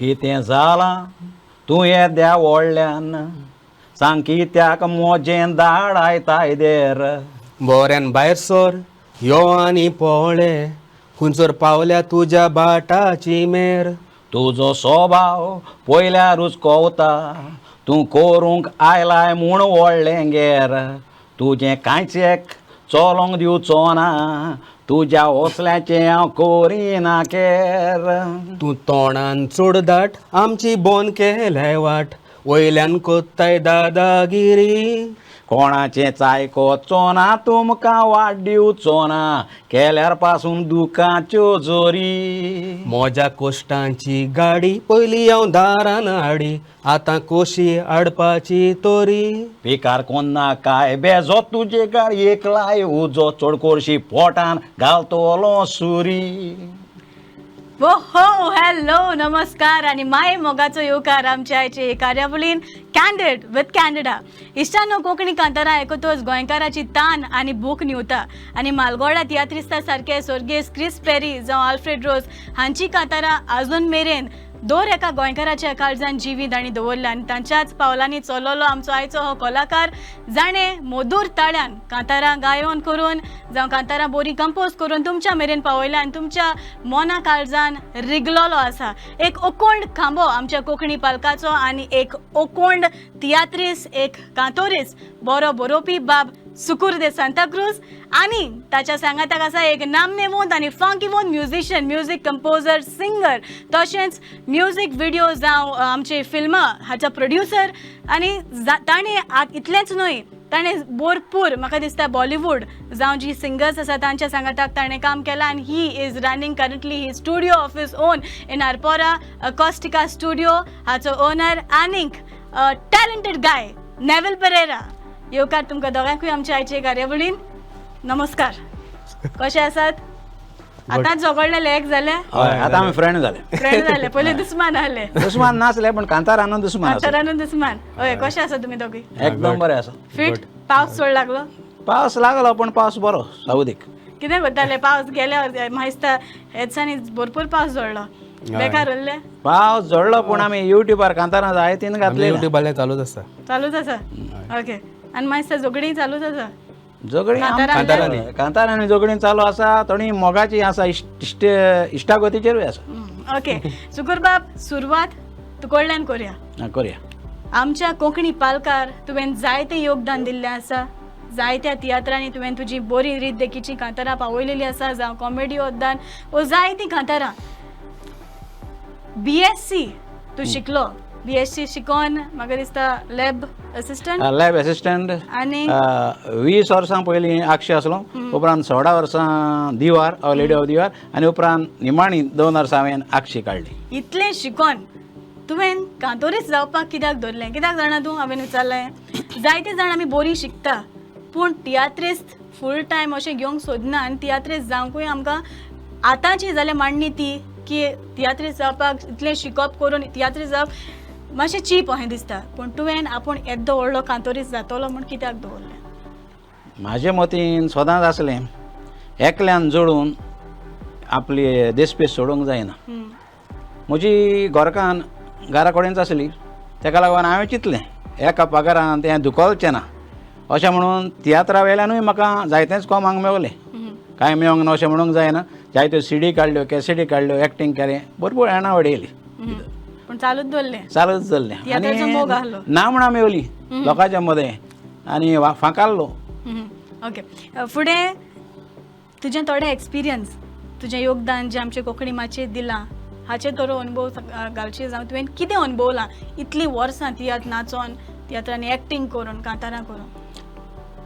कितें जालां तूं येद्या व्हडल्यान सांग कित्याक मोजें धाडायताय देर. बोऱ्यान भायर सोर यो आनी पोळे खुंचर पावल्या तुज्या बाटाची मेर. तुजो स्वभाव पयल्यारूच कोवता तूं करूंक आयलाय म्हूण व्हडलें गेर. तुजें कांयच एक चलोंक दिवचो ना तुज्या असल्याचें हांव करिना केर. तूं तोंडान चड दाट आमची बोन केल्याय वाट वयल्यान कोत्ताय दादागिरी. कोणाचें आयकोचो ना तुमकां वाट दिवचो ना केल्यार पासून दुकांच्यो जोरी. म्हज्या कोश्टांची गाडी पयली हांव दारान हाडी आतां कोशी हाडपाची तोरी. पिकार कोन्ना काय बेजो तुजे गाडयेक लाय उजो चड कोरशी पोटान घालतलो सुरी. हो हो हॅलो नमस्कार आणि माय मोगाचो येवकार आमच्या आयचे कार्यावळीन कॅन्डिड विथ कॅन्डिडा. इश्टांनो, कोंकणी कांतारां आयकतच गोंयकाराची तान आनी भूक न्हिवता आनी मालगोडा तियात्रिस्ता सारके स्वर्गेस्त क्रिस पेरी जावं आल्फ्रेड रोज हांची कांतारां आजून मेरेन दर एका गोंयकाराच्या काळजान जिवीत आनी दवरल्या आनी तांच्याच पावलांनी चललो आमचो आयचो हो कलाकार जाणें मधूर ताळ्यान कांतारां गायोन करून जावं कांतारां बोरी कंपोज करून तुमच्या मेरेन पावयल्या आनी तुमच्या मना काळजान रिगलोलो आसा. एक ओकोंड खांबो आमच्या कोंकणी पालकाचो आनी एक ओकोंड तियात्रीस, एक कांतोरीस, बरो बरोवपी बाब सुकूर दे सांताक्रूज आनी ताच्या सांगाताक आसा एक नामनेवंत आनी फांकीवंत म्युझिशियन, म्युजीक कंपोजर, सिंगर, तशेंच म्युजीक विडियो जावं आमची फिल्मां हाचो प्रोड्युसर आनी ताणें इतलेंच न्हय, ताणें भरपूर म्हाका दिसता बॉलिवूड जावं जी सिंगर्स आसा तांच्या सांगाताक ताणें काम केलां आनी he is running currently he studio of his own in Arpora, Acostica studio हाचो ओनर आनीक टॅलंटेड गाय नेवल परेरा. येवकार तुमकां दोगांकूय आमच्या आयचे कार्यावळीन. नमस्कार, कशे आसात? आतांच झगडलेले एक जाले? हय, आतां आमी फ्रेंड जाले. फ्रेंड जाले, पयलीं दुस्मान आहले. दुस्मान नासले पण कांतारान दुस्मान आसले. कांतारानूच दुस्मान. हय, कशे आसा तुमी दोगूय? एकदम बरें आसा. फिट? पावस चड लागलो? पावस लागलो पण पावस बरो सावदीक. कितें करताले पावस गेल्या? म्हाका दिसता ह्या दिसांनी भरपूर पावस जोडलो, बेकार उरले. पावस जोडलो पूण आमी युट्यूबार कांतारां जायतीन घातली. युट्यूबार चालूच आसा. चालूच आसा. ओके, आनी म्हाका दिसता झगडीं चालूच आसा. झगडीं कांतारांनी झगडीं चालू आसा, थोडी मोगाची आसा, इश्ट इश्टागतीचेरूय आसा. ओके सुकूरबाब, सुरवात तुकडल्यान करुया. करुया. आमच्या कोंकणी पालकार तुवें जायतें योगदान दिल्लें आसा, जायत्या तियात्रांनी तुवें तुजी बरी रीत देखीची कांतारां पावयलेली आसा, जावं कॉमेडी योगदान वो जायतीं कांतारां. BSc तूं शिकलो, BSc शिकोन म्हाका दिसता लॅब असिस्टंट. Lab assistant. आनी 20 वर्सां पयलीं आगशी आसलो, उपरांत 16 वर्सां दिवार, ऑर लेडी ऑफ दिवार, आनी उपरांत निमाणी 2 वर्सां हांवें आगशी काडली. इतलें शिकोन तुवें कांतोरीच जावपाक कित्याक धरलें? कित्याक जाणा तूं हांवें विचारलें, जायते जाण आमी बोरी शिकता पूण तियात्रिस्त फूल टायम अशें घेवंक सोदना आनी तियात्रिस्त जावंकूय आमकां आतांची जाल्यार मांडणी ती की तियात्रिस्त जावपाक इतलें शिकप करून तियात्रिस्त जावप मातशें चीप अशें दिसता, पूण तुवें आपूण येद्दो व्हडलो कांतोरीस्त जातलो म्हूण कित्याक दवरलें? म्हाजे मतीन सदांच आसलें एकल्यान जोडून आपली देसपेस सोडूंक जायना. म्हजी घरकान्न घरा कडेनच आसली, तेका लागून हांवें चिंतलें एका पगारान तें दुखोवचें ना, अशें म्हणून तियात्रा वेल्यानूय म्हाका जायतेंच कोमांक मेवलें. कांय मेवंक ना अशें म्हणूंक जायना, जायत्यो सीडी काडल्यो, कॅसेटी काडल्यो, एक्टींग केलें, भरपूर येणां वडयली. पूण चालूच दवरलें. चालूच दवरलें तियात्राचो मोग आहलो. ना म्हणा मेवली लोकांच्या मदें आनी फांकारलो. ओके, फुडें तुजें थोडें एक्सपिरियन्स, तुजें योगदान जें आमचे कोंकणी माचयेर दिलां हाचेर थोडो अनुभव घालशी, जावं तुवें कितें अनुभवलां इतलीं वर्सां तियात्र नाचोन, तियात्रांनी एक्टींग करून, कांतारां करून?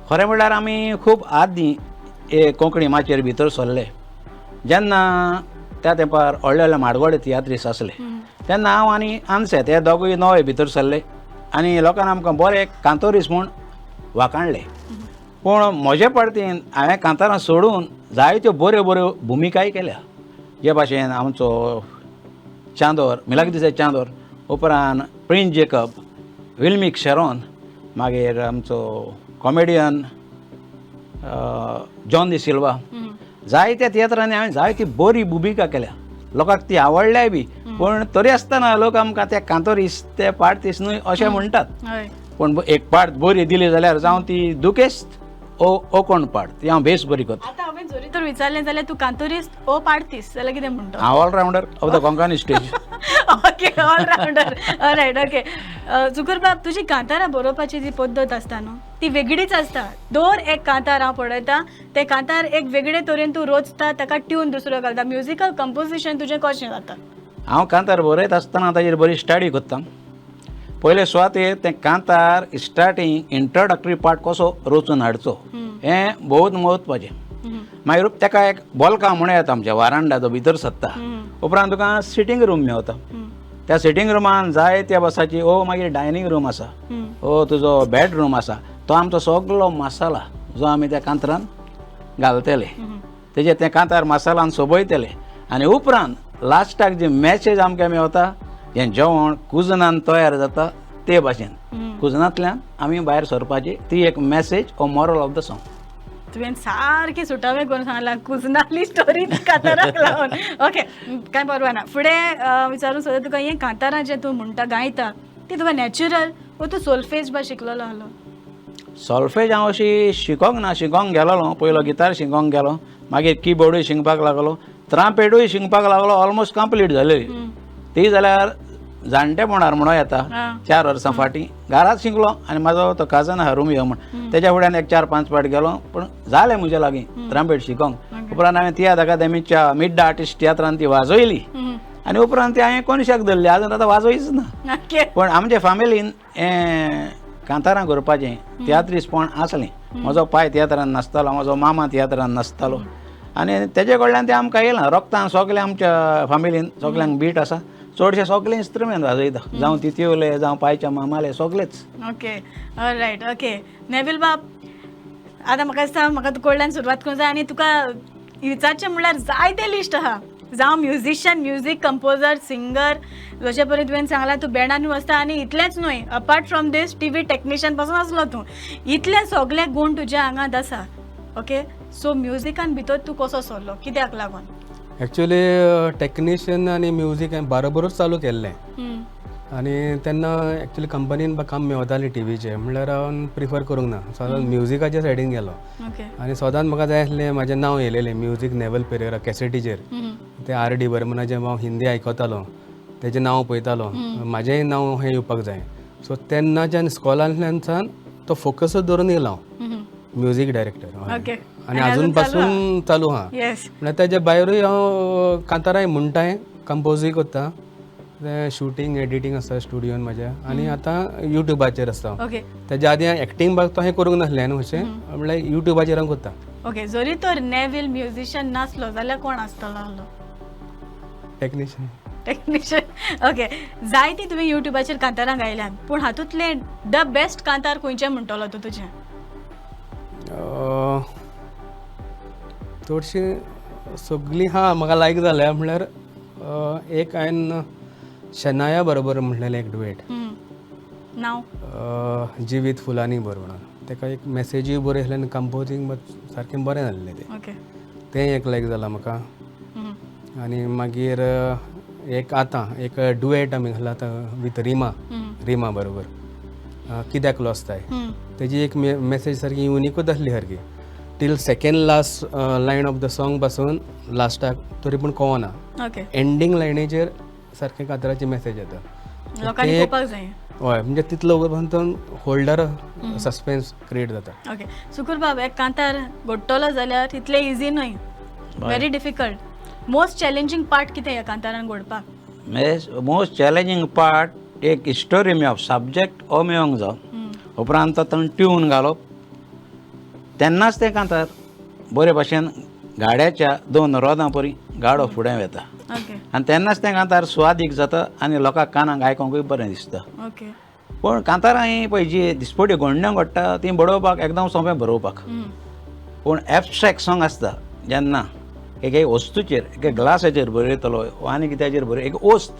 खरें म्हणल्यार आमी खूब आदीं कोंकणी माचयेर भितर सरले जेन्ना त्या तेंपार व्हडले व्हडले माडगोडे तियात्रीस आसले तेन्ना हांव आनी आनसेत हे दोगूय नवे भितर सरले आनी लोकांनी आमकां बरे कांतोरीस म्हूण वाखाणले. पूण म्हजे पडतीन हांवें कांतारां सोडून जायत्यो बऱ्यो बऱ्यो भुमिकाय केल्या, जे भाशेन आमचो चांदोर, मिलाग्रीस चांदोर, उपरांत प्रिन्स जेकब, विल्मीक शेरोन, मागीर आमचो कॉमेडियन जॉन दी सिल्वा, जायत्या तियात्रांनी हांवें जायती बरी भुमिका केल्या, लोकांक ती आवडल्याय बी. पूण तरी आसतना लोक आमकां ते कांतोरीस ते पार्टीस न्हय अशें म्हणटात. हय. पूण एक पार्ट बरी दिली जाल्यार जावं ती दुखेस्त ओ कोण पार्ट ती हांव बेस बरी करता. आतां हांवें जरी तर विचारलें जाल्यार तूं कांतोरीस ओ पार्टीस जाल्यार कितें म्हणटा? हांव allrounder of the Konkani stage. Okay, allrounder, right. Okay जुकूरबाब, तुजी कांतारां बरोवपाची जी पद्दत आसता न्हू ती वेगळीच आसता. दर एक कांतार हांव पळयता ते कांतार एक वेगळे तरेन तूं रोचता, ताका ट्यून दुसरो घालता, म्युजिकल कंपोजिशन तुजें कशें जाता? हांव कांतार बरयता आसतना ताजेर बरी स्टडी करता. पयले सुवातेर तें कांतार स्टार्टींग इंट्रोडक्टरी पार्ट कसो रचून हाडचो हें बहुत म्हत्वाचें. मागीर ताका एक बोलका म्हणूं येता आमच्या वारांडा जो भितर सरता. उपरांत तुका सिटींग रूम मेवता. त्या सिटींग रुमान जाय त्या बसाची ओ मागीर डायनींग रूम आसा, ओ तुजो बेडरूम आसा, तो आमचो सगलो मसाला जो आमी त्या कांतरान घालतले तेजेर तें कांतार मसालान सोबयतले. आनी उपरांत लास्टाक जी मॅसेज आमकां मेवता हें जेवण कुजनान तयार जाता ते भाशेन कुजनांतल्यान आमी भायर सरपाची ती एक मॅसेज ओ मॉरल ऑफ the song. तुवें सारकें सुटावें करून सांगलां कुजनाली स्टोरी कांताराक लावन. ओके, कांय परवा ना. फुडें विचारूंक सोदता तुका, हें कांतारां जें तूं म्हणटा गायता ती तुका नॅचरल वो तूं सोल्फेज बा शिकलेलो आहलो? सोल्फेज हांव अशी शिकोंक ना, शिकोंक गेलोलो पयलो गितार शिकोंक गेलो, मागीर किबोर्डूय शिकपाक लागलो, त्रांपेडूय शिकपाक लागलो, ऑलमोस्ट कंप्लीट जालेली ती. जाल्यार जाणटेपणार म्हणूं येता 4 वर्सां फाटीं घरांत शिकलो आनी म्हाजो तो काजन आहा रोमियो म्हण तेज्या फुड्यान एक 4-5 फावट गेलो, पूण जालें म्हज्या लागीं त्रांपेट शिकोंक. उपरांत हांवें तियात्र अकादेमीच्या मिड्डा आर्टिस्ट तियात्रान ती वाजयली आनी उपरांत ती हांवें कोनशाक धरली, आजून आतां वाजयच ना. पूण आमच्या फामिलीन हें कांतारां करपाचें तियात्रिसपण आसलें. म्हजो पाय तियात्रान नासतालो, म्हजो मामा तियात्रान नासतालो आनी तेजे कडल्यान तें आमकां येयलां रोगतान. सगळें आमच्या फामिलीन सगळ्यांक बीट आसा, चडशे सगळे इन्स्ट्रुमेंट वाजयता, जावं तितिवले जावं पायच्या मामाले सगळेच. Okay, right. ओके नेवील बाब, आतां म्हाका दिसता म्हाका तुका कडल्यान सुरवात करूंक जाय आनी तुका विचारचें म्हणल्यार जायते लिस्ट आहा. जावं म्युजिशियन, म्युजीक कंपोजर, सिंगर, जशें परी तुवें सांगलां तूं बँडानूय आसता आनी इतलेंच न्हय apart from this TV technician पासून आसलो तूं, इतले सगळे गूण तुज्या आंगांत आसा. ओके, सो म्युजिकान भितर तूं कसो सरलो, कित्याक लागून? एक्चुअली टॅक्निशियन आनी म्युजीक हांवें बरोबरूच चालू केल्लें आनी तेन्ना एक्चुअली कंपनीन काम मेवतालें टिवीचें, म्हणल्यार हांव प्रिफर करूंक ना, सदांच म्युजिकाच्या सायडीन गेलो. आनी सदांच म्हाका जाय आसलें म्हाजें नांव येयलेलें म्युजीक नेवल पेरेरा कॅसेटीचेर, तें आर डी बर्मनाचें हांव हिंदी आयकतालो, तेजें नांव पळयतालो, म्हाजेंय नांव हें येवपाक जाय. सो तेन्नाच्यान इस्कॉलांतल्यान सावन तो फोकसूच दवरून येयलो हांव म्युजीक डायरेक्टर, आनी आजून पासून चालू आहा. म्हणल्यार तेज्या भायरूय हांव कांतारांय म्हणटाय, कंपोजूय करता, तें शुटींग एडिटींग आसता स्टुडियोन म्हाज्या, आनी आतां युट्यूबाचेर आसता. तेज्या आदी हांवें एक्टींग बाग तशें करूंक नासलें न्हू, अशें म्हणल्यार युट्यूबाचेर हांव करता. ओके, जरी तर नेवील म्युजिशियन नासलो जाल्यार कोण आसतलो आहलो? टॅक्निशियन. टॅक्निशियन. ओके, जायतीं तुवें युट्यूबाचेर कांतारां गायल्यात, पूण हातूंतलें the best कांतार खंयचें म्हणटलो तूं तुजें? चडशीं सगळीं हा म्हाका लायक जाल्या, म्हणल्यार एक हांवें शनाया बरोबर म्हणलेलें एक डुएट, नांव जिवीत फुलांनी भर म्हणून, ताका एक मॅसेजूय बरी आसली आनी कंपोजींग सारकें बरें जाल्लें तें, तें एक लायक जालां म्हाका. आनी मागीर एक आतां एक डुएट आमी घातला आतां विथ रिमा, रिमा बरोबर कित्याक लॉस्ताय, तेजी एक मॅसेज सारकी युनिकूच आसली सारकी, till second last line of the song पासून लास्टाक तरी पूण कळना, एंडींग लायनीचेर सारकें कातराची मॅसेज येता. हय, म्हणजे तितलो पर्यंत होल्डर सस्पेन्स क्रिएट जाता. ओके सुकूर बाब, एक कांतार घडटलो जाल्यार तितलें इजी न्हय, very difficult. Most challenging part कितें ह्या कांतारान घडपाक? मोस्ट चॅलेंजींग पार्ट एक स्टोरी मेळप, सब्जेक्ट हो मेळोंक जावो, उपरांत तातूंत ट्यून घालप, तेन्नाच तें कांतार बरे भाशेन गाड्याच्या 2 रोदां परी गाडो फुडें वता आनी तेन्नाच तें कांतार सुवादीक जाता आनी लोकांक कानाक आयकोंकूय बरें दिसता. पूण कांतारां ही पळय जी दिसपट्यो घडण्यो घडटा ती बरोवपाक एकदम सोंपें बरोवपाक, पूण एबस्ट्रेक्ट सॉंग आसता जेन्ना एक एक वस्तूचेर, एक ग्लासाचेर बरयतलो आनी कित्याचेर बरय, एक वस्त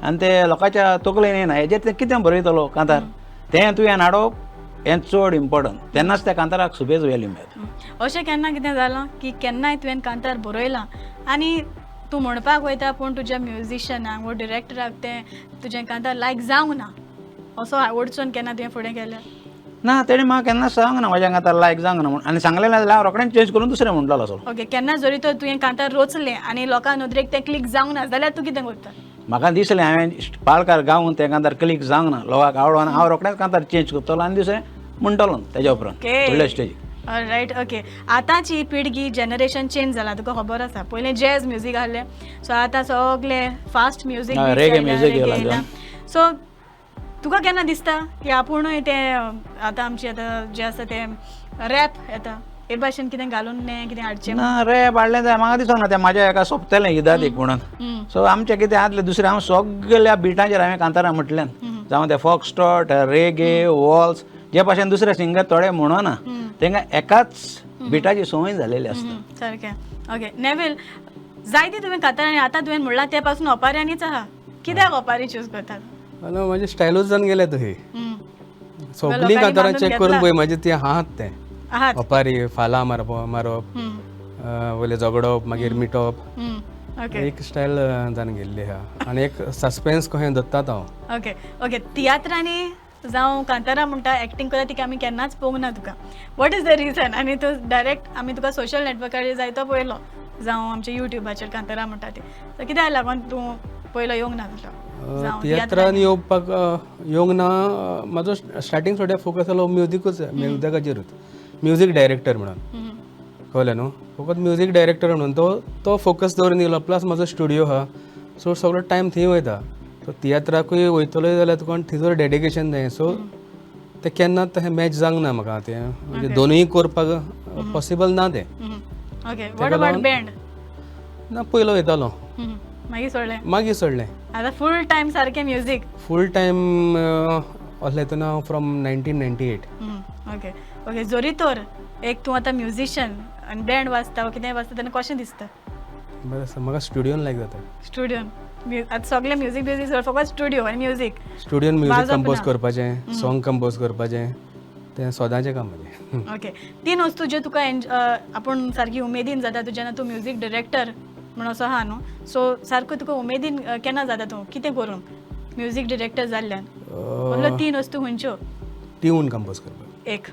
आनी ते लोकांच्या तकलेन येना हेजेर तें कितें बरयतलो कांतार, तें तुवें हाडप हें चड इम्पोर्टंट, तेन्नाच त्या कांताराक सुबेज वेल्यू मेळटा. अशें केन्ना कितें जालां की केन्नाय तुवें कांतार बरयलां आनी तूं म्हणपाक वयता पूण तुज्या म्युजिशनाक वो डिरेक्टराक तें तुजें कांतार लायक जावंक ना, असो अडचण केन्ना तुवें फुडें केल्या? ना, तेणें म्हाका केन्ना सांगना म्हाज्या कांतार लायक जावंक ना म्हूण, आनी सांगलें जाल्यार हांव रोखडेंच चेंज करून दुसरें म्हणटलो असो. ओके, केन्ना जरी तर तुवें कांतार रोचलें आनी लोकां नदरेक तें क्लिक जावंक ना जाल्यार तूं कितें करता? म्हाका दिसलें हांवें पाळकार गावन तें कांतार क्लिक जावंक ना, लोकांक आवडना, हांव रोखडेंच कांतार चेंज करतलो आनी दुसरें म्हणटलो तेज्या उपरांत फुडल्या स्टेजीक. Right, okay. आतांची पिळगी, जनरेशन चेंज जाला, तुका खबर आसा. पयलीं जॅज म्युजीक आहलें, सो आतां सगळें फास्ट म्युजीक, रेगे म्युजीक येयलां. सो तुका केन्ना दिसता की आपुणूय तें आतां आमची आतां जें आसा तें रॅप येता हे भाशेन कितें घालून न्ही कितें हाडचें? ना, रॅप हाडलें जाल्यार म्हाका दिसना तें म्हाज्या हेका सोंपतलें इदादीक म्हणून. सो आमचें कितें आसलें दुसरें, हांव सगल्या बिटांचेर हांवें कांतारां म्हटल्यान, जावं तें फॉक्सट्रॉट, रेगे, वॉल्स, जे भाशेन दुसरे सिंगर थोडे म्हणना, तांकां एकाच बिटाची संवय जालेली आसता. सारकें. ओके नेवील, जायती तुवें कांतारां आनी आतां तुवें म्हणलां ते पासून ओपाऱ्यांनीच आहा, कित्याक ओपारी चूज करतात? ना, म्हाजी स्टायलूच जावन गेल्या तशी. सगळीं कांतारां चॅक करून पळय म्हाजी ती आहात तें आहात. ओपारी, फालां मारप मारप, वयलें झगडप, मागीर मिटप, एक स्टायल जावन गेल्ली आहा आनी एक सस्पेन्स कशें दत्तात हांव. ओके ओके, तियात्रांनी जावं कांतारां म्हणटा एक्टींग करता तिका आमी केन्नाच पळोवंक ना तुका, what is the reason? आनी तूं डायरेक्ट आमी तुका सोशल नॅटवर्कार जायतो पळयलो, जावं आमच्या युट्यूबाचेर कांतारां म्हणटा ती, सो कित्याक लागून तूं पयलो येवंक ना तुका? तियात्रान येवपाक येवंक ना, म्हाजो स्टार्टींग थोडे फोकस जालो म्युजिकूच, म्युजिकाचेरूच, म्युजीक डायरेक्टर म्हणून कळ्ळें न्हू, फकत म्युजीक डायरेक्टर म्हणून तो तो फोकस दवरून येयलो. प्लस म्हाजो स्टुडियो आहा, सो सगळो टायम थंय वयता. सो तियात्राकूय वयतलोय जाल्यार तुका थंयसर डेडिकेशन जाय, सो तें केन्ना तशें मॅच जावंक ना म्हाका, तें म्हणजे दोनूय करपाक पॉसिबल ना तें. Okay, what about band? ना, पयलो वयतालो, मागीर सोडलें? मागीर सोडलें. आतां फूल टायम सारकें म्युजीक? फूल टायम असलें हितून हांव फ्रॉम 1998. ओके ओके, जरी तर एक तूं आतां म्युजिशन आनी बँड वाजता वा कितेंय वाजता तेन्ना कशें दिसता? बरें आसा, म्हाका स्टुडियोन लायक जाता. स्टुडियोन आतां सगळें म्युजीक ब्युजीक फकत स्टुडियो आनी म्युजीक? स्टुडियोन म्युजीक कंपोज करपाचें, सॉंग कंपोज करपाचें, तें सदांचें काम म्हाजें. ओके, तीन वस्तू ज्यो तुका आपूण सारकी उमेदीन जाता तूं जेन्ना तूं म्युजीक डिरेक्टर म्हण असो आहा न्हू, सो सारको तुका उमेदीन केन्ना जाता तूं कितें करूंक म्युजीक डिरेक्टर जाल्ल्यान? म्हणलो तीन वस्तू खंयच्यो? ट्यून कंपोज करपाक. एक.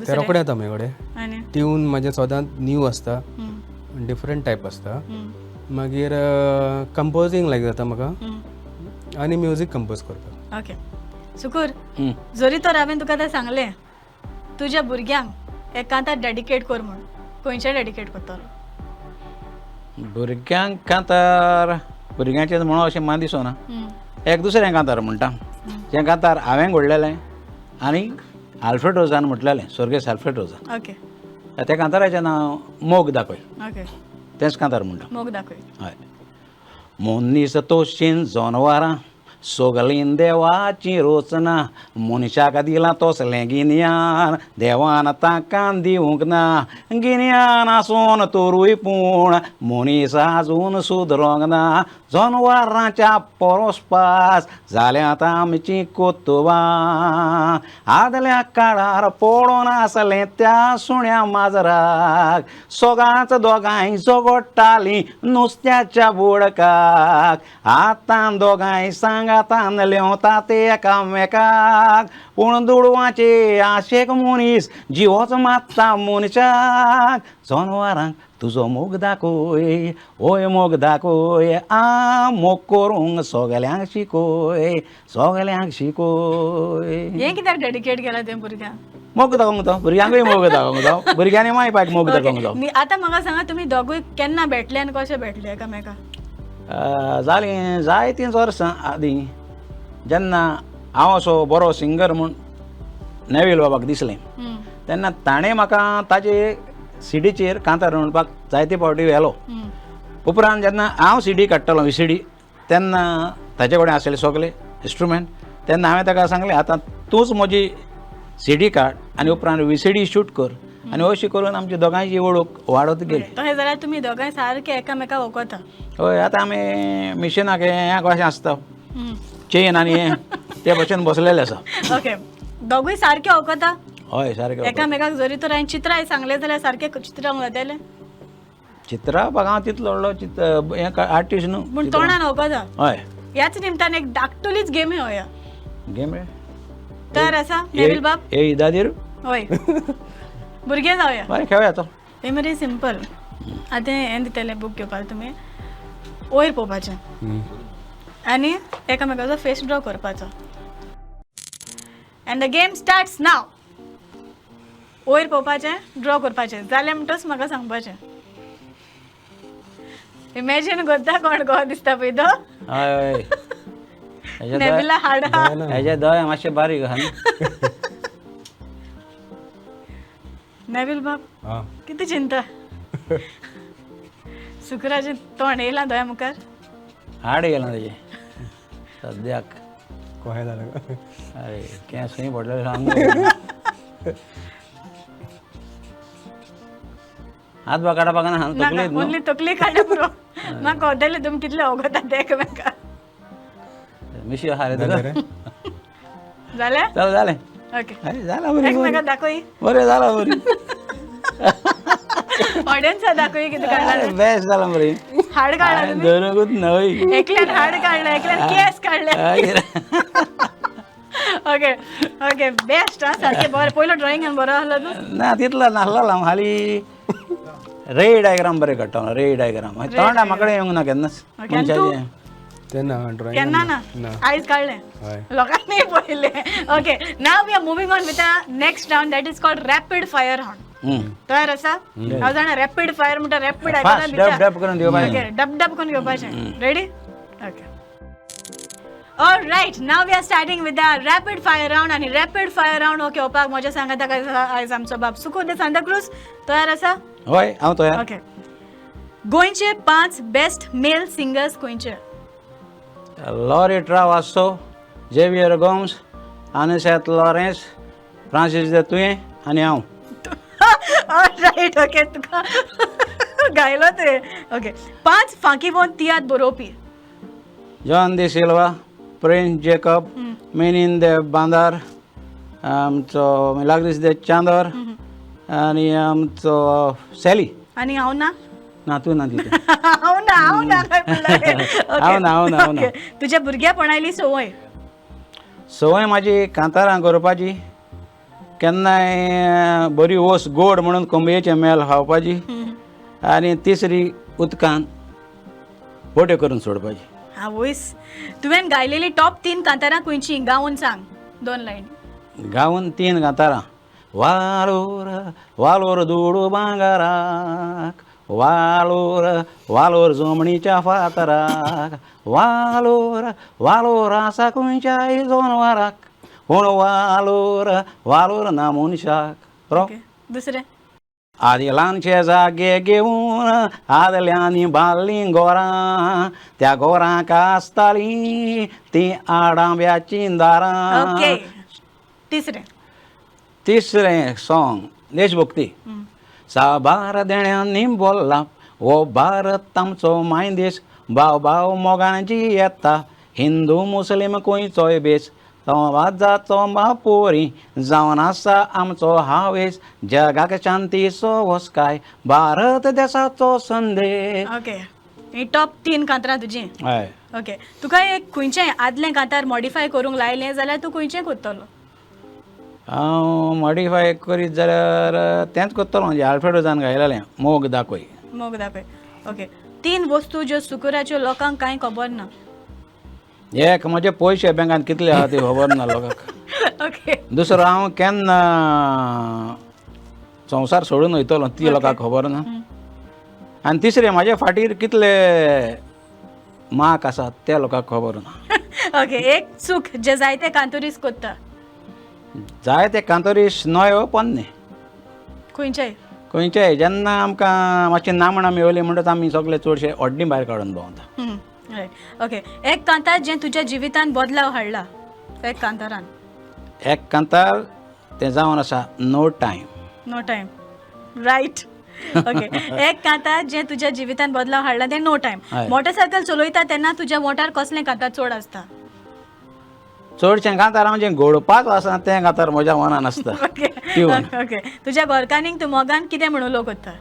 तें रोखडें येता म्हजे कडेन. आनी ट्यून म्हाजें सदांच न्यू आसता, डिफरंट टायप आसता. मागीर कंपोजींग लायक जाता म्हाका आनी म्युजीक कंपोज करपाक. ओके सुकूर, जरी तर हांवें तुका आतां सांगलें तुज्या भुरग्यांक एक कांतार डेडिकेट कर म्हूण, खंयचें डेडिकेट करतलो? भुरग्यांक कांतार, भुरग्यांचें म्हणून अशें म्हाका दिसना, एक दुसरें कांतार म्हणटा, जें कांतार हांवें घडलेलें आनी आल्फ्रेड रोजान म्हटलेलें, स्वर्गेस्त आल्फ्रेड रोजान. ओके. त्या कांताराचें नांव मोग दाखय. ओके. तेंच कांतार म्हणटा. मोग दाखय. हय. मनीस तोशीन जनवरां सगलीं देवाची रचना, मनशाक दिलां तसलें गिन्यान देवान तांकां दिवंक ना, गिन्यान आसून तरूय पूण मनीस आजून सुदरोंक ना, जनवरांच्या परस जाल्यात आमचीं कोतुबां, आदल्या काळार पडोन आसलें त्या सुण्या माजराक, सगळ्यांच दोगांय झगडटालीं नुस्त्याच्या बोडकाक, आतां दोगांय सांगातान लेंवतात एकामेकाक, पूण दुडवाचे आशेक मनीस जिवोच मारता मनशाक, जनवरांक तुजो मोग दाखय, ओय मोग दाखय, आ मोग करूंक सगल्यांक शिकय, सगल्यांक शिकय. हें कित्याक डेडिकेट केलां तें भुरग्यांक? मोग दाखोवंक जावं, भुरग्यांकूय मोग दाखोवंक जावं, भुरग्यांनी माय पायक मोग दाखोवंक जावं. आतां म्हाका सांगा, तुमी दोगूय केन्ना भेटले आनी कशें भेटले एकामेका? जालीं जायतीं वर्सां आदीं, जेन्ना हांव असो बरो सिंगर म्हूण नेवील बाबाक दिसलें तेन्ना ताणें म्हाका ताजे सिडीचेर कांतार म्हणपाक जायते फावटी व्हेलो. उपरांत जेन्ना हांव सिडी काडटालो, व्हीसीडी, तेन्ना ताजे कडेन आसले सगळे इंस्ट्रुमेंट, तेन्ना हांवें ताका सांगलें आतां तूंच म्हजी सिडी काड आनी उपरांत व्हीसीडी शूट कर, आनी अशी करून आमची दोगांयची वळख वाडत गेली. तशें जाल्यार तुमी दोगांय सारके एकामेकाक वखता? हय, आतां आमी मिशिनाक हें कशें आसता चेन आनी हें ते भशेन बसलेले आसा. ओके, दोगूय सारके वखता? हय, सारकें. एकामेकाक जरी तर हांवें चित्रां सांगलें जाल्यार सारकें चित्रां जातलें? चित्रावपाक हांव तितलो व्हडलो चित्र हें आर्टिस्ट न्हू. पूण तोंडान वखदा. हय. ह्याच निमतान एक धाकटुलीच गेम खेळोया. गेम रे. तयार आसा नेवील बाब? ए इदादीर. हय, भुरगे जावया. बरें, खेळया चल. हे मरे सिंपल. आतां हें दितलें बूक घेवपाक, तुमी वयर पळोवपाचें आनी एकामेकाचो फेस ड्रॉ करपाचो. And the game starts now. वयर पळोवपाचें, ड्रॉ करपाचें, जालें म्हणटच म्हाका सांगपाचें. इमॅजीन करता कोण गो दिसता पळय तो. हय हय. हेजे दोळे, नेबिला हाडा. हेजे दोळे मातशे बारीक आहा न्हू. नेबील बाब, आं. कितें चिंता? सुकराचें तोंड येयलां दोळ्या मुखार. हाड गेलां तेजें सद्याक. कोहें जालें? अरे, केंस खंय पडलेले सांग. हात बा काडपाक ना. नाका. तकलीच न्हू. ओन्ली तकली काडल्या पुरो. म्हाका कळटलें तुमी कितले अवगता तें एकामेका. मिशी आहा रे तुका. जालें रे. जालें. चल, जालें. ओके. अरे, जालां बरी. एकमेका दाखय. बरें जालां बरी. ऑडियन्सा दाखय कितें काडला. बेस्ट जालां बरी. हाड काडला तुमी. धरूंकूच न्हय. एकल्यान हाड काडलें, एकल्यान केस काडले. Okay okay, best. आं, सारकें बरें. पयलो ड्रॉइंग बरो आहलो तूं. ना, तितलो नासलो. हांव हाली रे डायग्राम बरें काडटा. रे डायग्राम तोंडा म्हाका येवंक ना केन्नाच. ओके, आनी तूं? मनशाचें. तें ना ड्रॉइंग. केन्ना ना? ना. आयज काडलें. हय. लोकांनी पळयलें. Okay, now we are moving on with next round, that is called rapid fire round. तयार आसा? हांव जाणा, रॅपीड फायर म्हणटा रॅपीड. Fast, डब डब करून घेवपाचें. ओके, डब डब करून घेवपाचें. Ready? Okay. All right, now we are starting with the rapid fire round. आनी रॅपीड फायर रावंड हो घेवपाक म्हज्या सांगाता आयज आमचो बाब सुखू दे सांताक्रूज. तयार आसा? हय, हांव तयार. ओके. गोंयचे पांच बेस्ट मेल सिंगर्स खंयचे? लॉरी ट्रावासो, जेवियर गोम्स, आनिसेत लॉरेन्स, फ्रांसीस दे तुयें आनी हांव. रायट, ओके, तुका गायलो तुवें. ओके, पांच फांकी वोन तियात्र बरोवपी. जॉन दी सिल्वा, प्रिन्स जेकब, मेनीन दे बांदार, आमचो मिलाग्रीस दे चांदोर आनी आमचो सॅली. आनी हांव ना? ना, तूं ना तितून. हांव ना, हांव ना काय म्हणलें? हांव ना, हांव ना, हांव ना. ओके. तुज्या भुरग्यापणाली संवय. संवय म्हाजी कांतारां करपाची, केन्नाय बरी ओस गोड म्हणून कोंबयेचें मेल खावपाची आनी तिसरी उदकान बोट्यो करून सोडपाची. आवयस! तुवें गायलेली टॉप तीन कांतारां खंयची? गावन सांग दोन लायन. गावन तीन कांतारां. वालोर वालोर दुडू भांगराक, वालोर वालोर जमणीच्या फातराक, वालोर वालोर आसा खंयच्याय जनवराक, पूण वालोर वालोर ना मनशाक रो. ओके, दुसरें. आदिलांचे जागे घेवन आदल्यांनी बांदलीं गोरां, त्या गोरांक आसतालीं तीं आडांब्याचीं दारां. ओके, तिसरें. तिसरें सॉंग देशभक्ती. साबार देण्यांनी बोल्ला हो भारत आमचो मायदेश, भाव भाव मोगान जियेता, हिंदू मुस्लीम खंयचोय भेस, समाजाचो बापोरी जावन आसा आमचो हावेस, जगाक शांतीचो वसकाय भारत देसाचो संदेश. ओके, ही टॉप तीन कांतारां तुजीं. हय. ओके, तुका एक खंयचें आदलें कांतार मॉडिफाय करूंक लायलें जाल्यार तूं खंयचें करतलो? हांव मॉडिफाय करीत जाल्यार तेंच करतलो म्हणजे आल्फ्रेडोजान गायलेलें मोग दाखय. मोग दाखय. ओके, तीन वस्तू ज्यो सुकूराच्यो लोकांक कांय खबर ना. एक, म्हजे पयशे बँकान कितले आहा ते खबर ना लोकांक. ओके. दुसरो, हांव केन्ना संवसार सोडून वयतलो ती लोकांक खबर ना. आनी तिसरें, म्हाजे फाटीर कितले मार्क आसात ते लोकांक खबर ना. ओके, एक चूक जे जायते कांतुरीस करता. जायते कांतोरीस न्हय हो, पोन्ने. खंयचेय. खंयचेय. जेन्ना आमकां मातशी नामणां मेवली म्हणटच आमी सगळे चडशे अड्डी भायर काडून भोंवता. रायट, ओके, एक कांतार जें तुज्या जिवितान बदलाव हाडला, एक कांतारान. एक कांतार तें जावन आसा no time. No time, right. Okay, एक कांतार जें तुज्या जिवितान बदलाव हाडला तें नो टायम. हय. मोटरसायकल चलयता तेन्ना तुज्या मोटार कसलें कांतार चड आसता? चडशें कांतार हांव जें घोळपाचो आसा तें कांतार म्हज्या मनान आसता. ओके. ट्यून. ओके, तुज्या घरकान्नीक तूं मोगान कितें म्हणून उलो करता?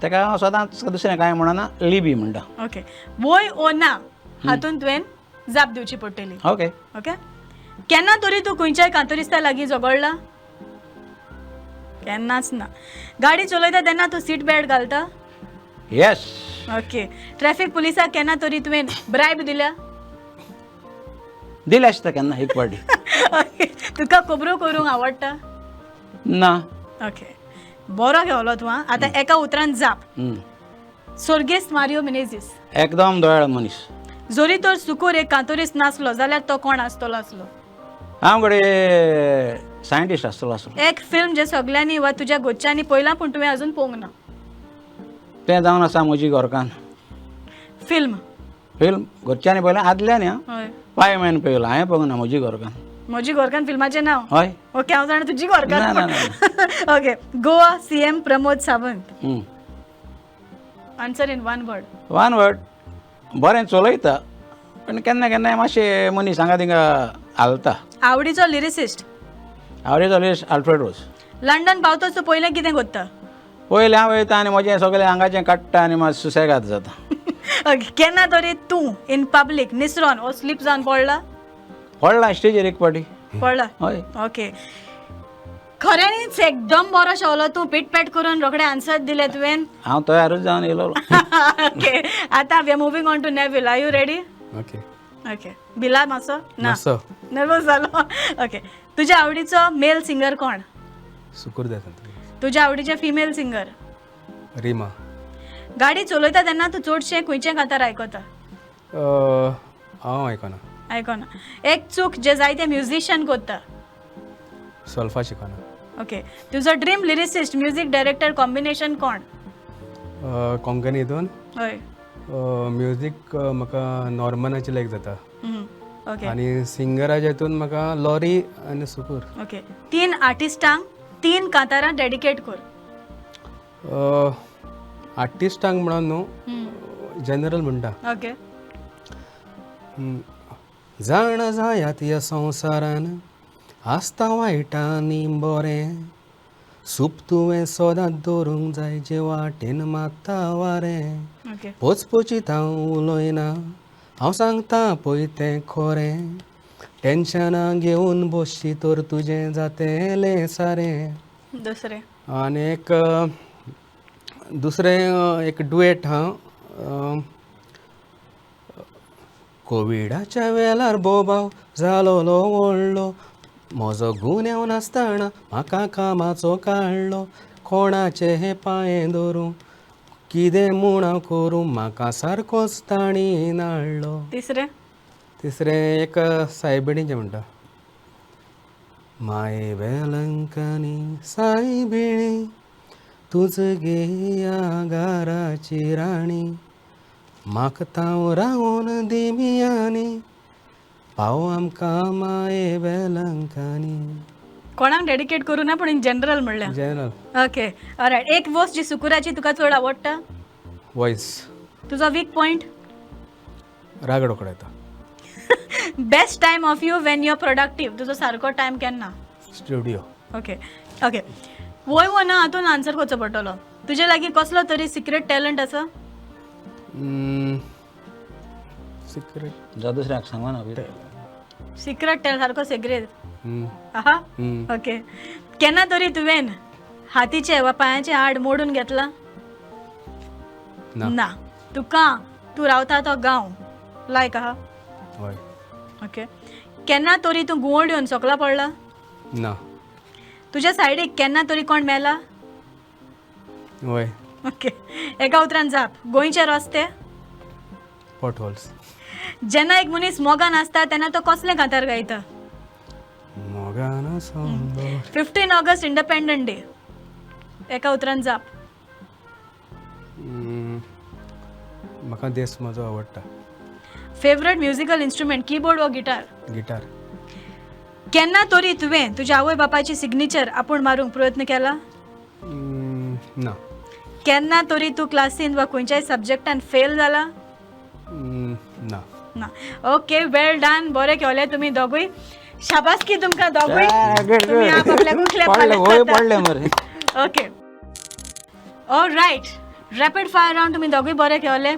ताका हांव सदांच दुसरें कांय म्हणना, लिबी म्हणटा. ओके, वय ओ ना हातून तुवें जाप दिवची पडटली. ओके. ओके, केन्ना तरी तूं खंयच्याय कांतोरिस्ता लागीं झगडला? केन्नाच ना. गाडी चलयता तेन्ना तूं सीट बेल्ट घालता? येस. ओके, ट्रॅफिक पुलिसाक केन्ना तरी तुवें ब्रायब दिल्या? दिले आसता केन्ना एक पावटी. ओके, तुका खबरो करूंक आवडटा? ना. ओके, बरो घेवलो तूं. आं, आतां एका उतरान जाप. स्वर्गेस्त मारियो मिनेझीस. एकदम दयाळ मनीस. जरी तर सुकूर एक कांतोरीस नासलो जाल्यार तो कोण आसतलो आसलो? हांव घडये सायंटिस्ट आसतलो आसलो. एक फिल्म जे सगल्यांनी वा तुज्या घरच्यांनी पळयलां पूण तुवें अजून पळोवंक ना? तें जावन आसा म्हजी घरकान्न. फिल्म. फिल्म घरच्यांनी पळयलें आदल्यांनी. आं, हय. पाय मॅन पळयलो हांवें, पळोवंक ना, म्हजी घरकान्न. म्हजी घरकान्न फिल्माचें नांव? हय. ओके, हांव जाणा तुजी ना, घरकान्न. ना, ना. Okay, Goa CM Pramod Sawant. Answer in one word. One word, बरें चलयता, पूण केन्ना केन्नाय मातशें मनीस हांगा थिंगा हालता. आवडीचो लिरिसिस्ट? आवडीचो लिस्ट आल्फ्रेड रोज. लंडन पावतोच तूं पयलें कितें करता? पयलें हांव वयता आनी म्हजें सगळें आंगाचें काडटा आनी मातशें सुसेगाद जाता. ओके, केन्ना तरी तूं इन पब्लीक निसरोन ओ स्लीप जावन पडला? पडला स्टेजीर एक पाटी. पडला? हय. ओके, खऱ्यांनीच एकदम बरो शेवलो तूं, पीटपॅट करून रोखडे आन्सर दिले तुवें. हांव तयारूच जावन येयलो. ओके, आतां we are moving on to Neville. Are you ready? Okay. Okay, भिला मातसो ना? मातसो. नर्वस जालो. ओके, तुज्या आवडीचो मेल सिंगर कोण? सुकूर देसाय. तुज्या आवडीचें फिमेल सिंगर? रिमा. गाडी चलयता तेन्ना तूं चडशें खंयचें कांतार आयकता? हांव आयकना. आयकना. एक चूक जे जायते म्युझिशियन करता? सोल्फा शिकना. ओके, तुजो dream lyricist music director combination कोण? कोंकणी हितून? हय. म्युजीक म्हाका नॉर्मनाची लायक जाता. ओके. आनी सिंगराच्या हितून म्हाका लॉरी आनी सुकूर. ओके, तीन आर्टिस्टांक तीन कांतारां डेडिकेट कर. आर्टिस्टांक म्हणून न्हू, जनरल म्हणटा. ओके. जाणा जायात ह्या संवसारान आसता वायटांनी बरें, सूप तुवें सदांच दवरूंक जाय जे वाटेन मात्ता वारें. ओके. पोचपोचीत हांव उलयना, हांव सांगता पळय तें खरें, टेंशनां घेवन बसशी तर तुजें जातेलें सारें. दुसरें? आनी एक दुसरें एक डुएट हा. कोविडाच्या वेळार बोबाव जालोलो व्हडलो, म्हजो गुन्यांव नासतना म्हाका कामाचो काडलो, कोणाचे हे पांये धरूं कितें म्हूण हांव करूं, म्हाका सारकोच तांणी नाडलो. तिसरें? तिसरें एक सायबिणीचें म्हणटा. माये वेलंकनी सायबिणी, तूंच गे ह्या घराची राणी, म्हाका हांव रावोन दिमियांनी, पाव आमकां माये वेलंकनी. कोणाक डेडिकेट करूं ना, पूण इन जनरल म्हणल्यार? जनरल. Okay, all right. एक वस्त जी सुकुराची तुका चड आवडटा? वॉयस. तुजो वीक पॉयंट? राग रोकडो येता. Best time of you when you are productive, तुजो सारको टायम केन्ना? स्टुडियो. ओके ओके, वय वो ना हातून आन्सर करचो पडटलो. तुजे लागीं कसलो तरी सिक्रेट टॅलंट आसा? सिक्रेट. जावं दुसऱ्याक सांगना. सिक्रेट टॅलंट सारको सिगरेट आहा. ओके, केन्ना तरी तुवें हातीचें वा पांयाचें हाड मोडून घेतलां? ना. ना. तुका तूं रावता तो गांव लायक आहा? हय. ओके, केन्ना तरी तूं घुंवळ येवन सोकला पडला? ना. तुज्या सायडीक केन्ना तरी कोण मेला? वय. ओके, एका उतरान जाप. गोंयचे रस्ते? Pot holes. जेन्ना एक मनीस मोगान आसता तेन्ना तो कसलें कांतार गायता? मोगान सोंदो. 15 ऑगस्ट इंडिपेंडंट डे, एका उतरान जाप. म्हाका देश म्हजो आवडटा. फेवरेट म्युजिकल इन्स्ट्रुमेंट, कीबोर्ड वा गिटार? गिटार. केन्ना तरी तुवें तुज्या आवय बापायची सिग्नेचर आपूण मारूंक प्रयत्न केला? ना. केन्ना तरी तूं क्लासीन वा खंयच्याय सब्जॅक्टान फेल जाला? ना. ना. ओके, वेल डन, बरें केलें तुमी दोगूय. शाबासकी तुमकां दोगूय. तुमी आपल्याकूय क्लॅप. पडले, वय पडले मरे. Okay, all right. Rapid fire round तुमी दोगूय बरे खेळले.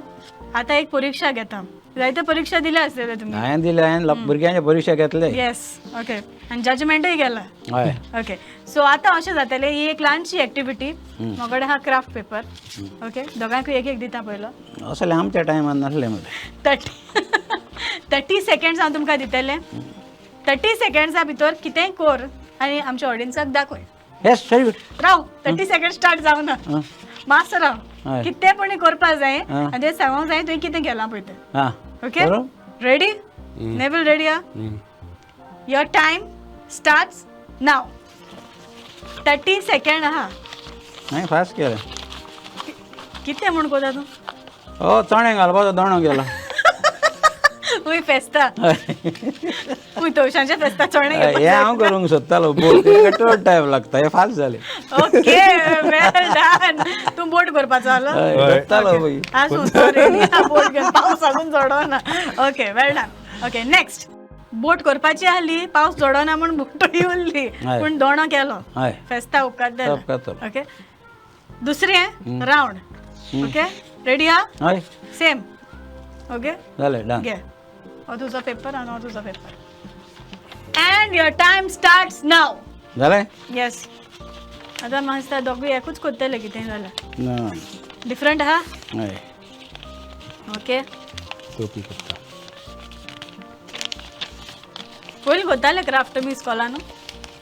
आतां एक परिक्षा घेता. जायते परिक्षा दिल्या आसतले तुमी. हांवें दिले, हांवें भुरग्यांचे परिक्षा घेतले. येस, ओके. आनी जजमेंटूय केला. हय. ओके, सो आतां अशें जातलें, ही एक ल्हानशी एक्टिविटी. म्हजे कडेन आहा क्राफ्ट पेपर. ओके, दोगांकूय एक एक दिता पयलो. असले आमच्या टायमान नासले मरे. 30 सेकेंड्स हांव तुमकां दितलें. 30 सेकेंड्सा भितर कितेंय कोर आनी आमच्या ऑडियन्साक दाखय. येस, व्हेरी गुड. राव, 30 सेकेंड स्टार्ट जावना. मातसो राव. कितें पण करपा जाय आनी तें सांगूंक जाय तुवें कितें केलां पळय तें. Okay, ready? नेबल, रेडी आहा? Your time starts now. 30 second आहा. हांवें फास्ट केलें. कितें म्हूण कोता तूं? हो, चणे घालपाचो दोणो गेला. खूंय फेस्ता, खूंय तवशांच्या फेस्ता चणे? हे हांव करूंक सोदतालो बोट, चड टायम लागता. हे फास्ट जाले. ओके, वेल डन. तूं बोट करपाचो आलो? सोदतालो पळय. आसूं, सॉरी. बोट घेवन पावस अजून चडोना. Okay, well done. Okay, next. बोट करपाची आहली, पावस चडोना म्हूण बोटूय उरली, पूण दोणो केलो. फेस्ता उपकारतलें. उपकारतलो. ओके, दुसरें रावंड. ओके, रेडी आहा? हय. सेम. ओके. जालें, डन. घे, हो तुजो पेपर आनी हो तुजो paper, and your time starts now. जालें. येस. आतां म्हाका दिसता दोगूय एकूच करतले कितें जाल्यार. ना. डिफरंट आहा. हय. ओके. टोपी करता. पयलीं करताले क्राफ्ट तुमी इस्कॉलान?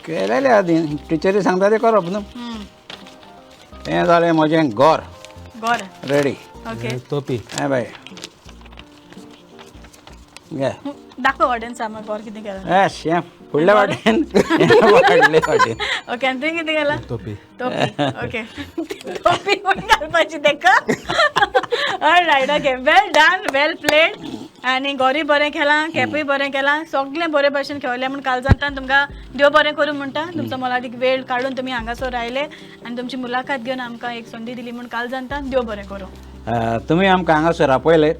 केलेले आदी, टिचरी सांगता ते करप न्हू. हें जालें म्हजें गोर. गोर. रेडी. ओके. टोपी. हें बाय, घे. दाखव ऑडियन्स आमी गोर कितें केलां. येस, हें फुडल्या वाटेन, हें वाडले वाटेन. ओके, आनी तुवें कितें केलां? टोपी. टोपी. ओके, टोपी म्हूण घालपाची तेका. Right, okay, well done, well played. आनी गोरी बरें खेळां, कॅपूय बरें केलां, सगळें बरे भशेन खेळलें म्हूण काळजांतल्यान तुमकां देव बरें करूं म्हणटा. तुमचो मोलादीक वेळ काडून तुमी हांगासर आयले आनी तुमची मुलाखत घेवन आमकां एक संदी दिली म्हूण काळजांतल्यान देव बरें करूं. तुमी आमकां हांगासर आपयले,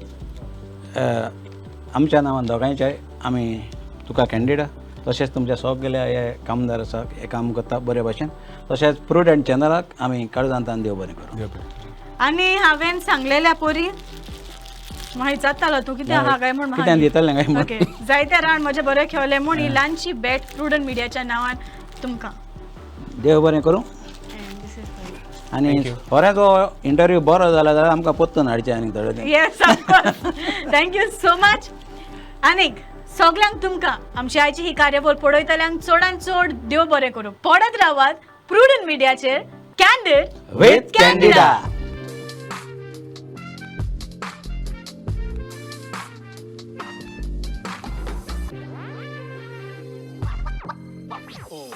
आमच्या नांवान दोगांयच्याय आमी तुका कॅन्डिडा, तशेंच तुमच्या सगल्या हे कामदार आसा, हे काम करता बरे भशेन, तशेंच प्रुडंट चॅनलाक आमी काळजांतल्यान देव बरें करूं. देव बरें. आनी हांवें सांगलेल्या पोरी म्हाका विचारतालो तूं कितें आहा काय म्हूण. कितें दितलें काय म्हूण. ओके, जायते राउंड म्हजे बरें खेळले म्हूण ही ल्हानशी भेट प्रुडंट मिडियाच्या नांवान तुमकां. देव बरें करूं. And this is for you. आनी खरेंच हो इंटरव्यू बरो जाला जाल्यार आमकां परतून हाडचें आनी थोडे दीस. Yes, of course. Thank you so much. आनीक सगल्यांक तुमकां आमची आयची ही कार्यावळ पळयतल्यांक चडान चड देव बरें करूं. पडत रावात प्रुडंट मिडियाचेर कॅन्डीड विथ कॅन्डिडा. Oh.